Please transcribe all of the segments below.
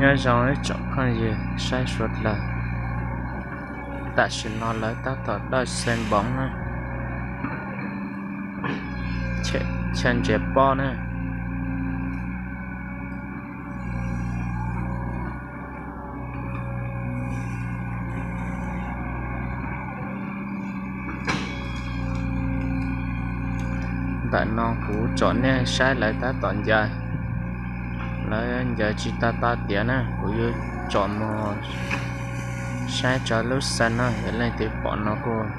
Nyob zoo ib tsoom phooj ywg saib suav dlawg, tam sim no lawv tab tom dawj xeev npoov na, chaw ntsia pob na. Ntawm no kuv tsom nej saib lawv tab tom ncaws, lawv ncaws tsis tag tag tiav na, kuv yuav tsom mus saib tso lub xeev no yog leej twg pom no kuj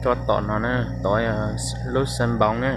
Tso tom no na, tod lub xeev npoov na.